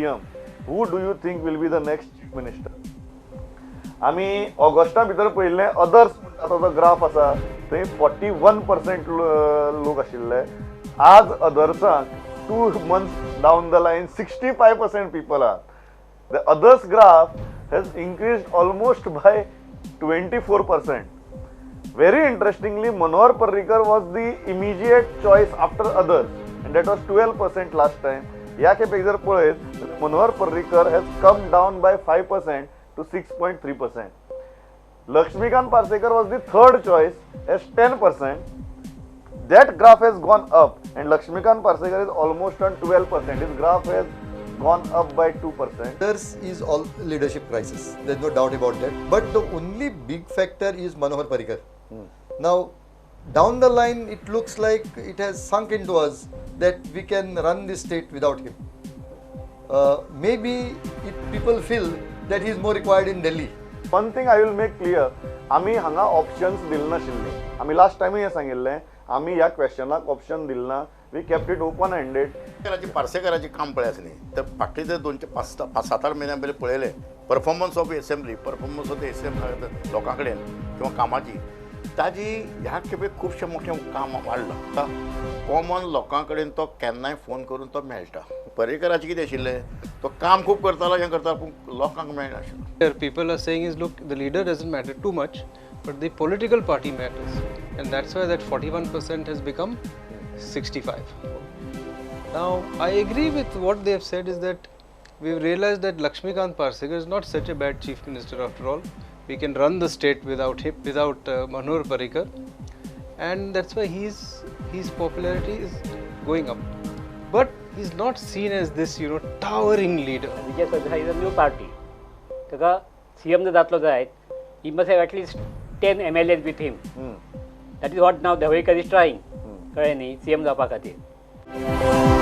CM, who do you think will be the next chief minister? आमी Augusta भितर पळयल्लें, others म्हणटा तो जो ग्राफ आसा थंय 41% लोक आशिल्ले. आज अदर्सांक 2 months down the line 65% people are. The others graph has increased almost by 24%. Very interestingly, Manohar Parrikar was the immediate choice after others, and that was 12% last time. ह्या खेपेक जर पळयत, Manohar Parrikar has come down by 5% to 6.3%. Laxmikant Parsekar was the third choice as 10%. That graph has gone up and Laxmikant Parsekar is almost on 12%. His graph has gone up by 2%. Others is all leadership crisis. There's no doubt about that. But the only big factor is Manohar Parrikar. Now, down the line, it looks like it has sunk into us that we can run this state without him. Maybe people feel that he is more required in Delhi. One thing I will make clear, आमी हांगा options दिले नाशिल्ले. आमी last टायमूय हें सांगिल्लें, आमी ह्या क्वेश्चनाक option दिले ना. We kept it open ended. पार्सेकराचें काम पळय आसलें तर फाटले जर दोन पांच पांच सात आठ म्हयन्यां पयलीं पळयलें, performance of assembly, performance of the assembly, लोकां कडेन किंवा कामाची ताजी, ह्या खेपे खुबशें मोठें काम वाडलां. आतां कॉमन लोकां कडेन तो केन्नाय फोन करून तो मेळटा. पर्रीकराचें कितें आशिल्लें, तो काम खूब करतालो, हें करतालो, पूण लोकांक मेळनाशिल्लो. Here people are saying is, look, the leader doesn't matter too much, but the political party matters. And that's why that 41% has become 65. Now, I agree with what they have said, is that we've realized that Lakshmikant Parsekar is not such a bad chief minister after all. We can run the state without him, without Manohar Parrikar. And that's why his popularity is going up. But he's not seen as this towering leader. Vijay Sardesai is a new party. ताका C M जर जातलो जायत, he must have at least 10 MLAs with him. That is what now Dhavalikar is trying, कळ्ळें न्ही, C M जावपा खातीर.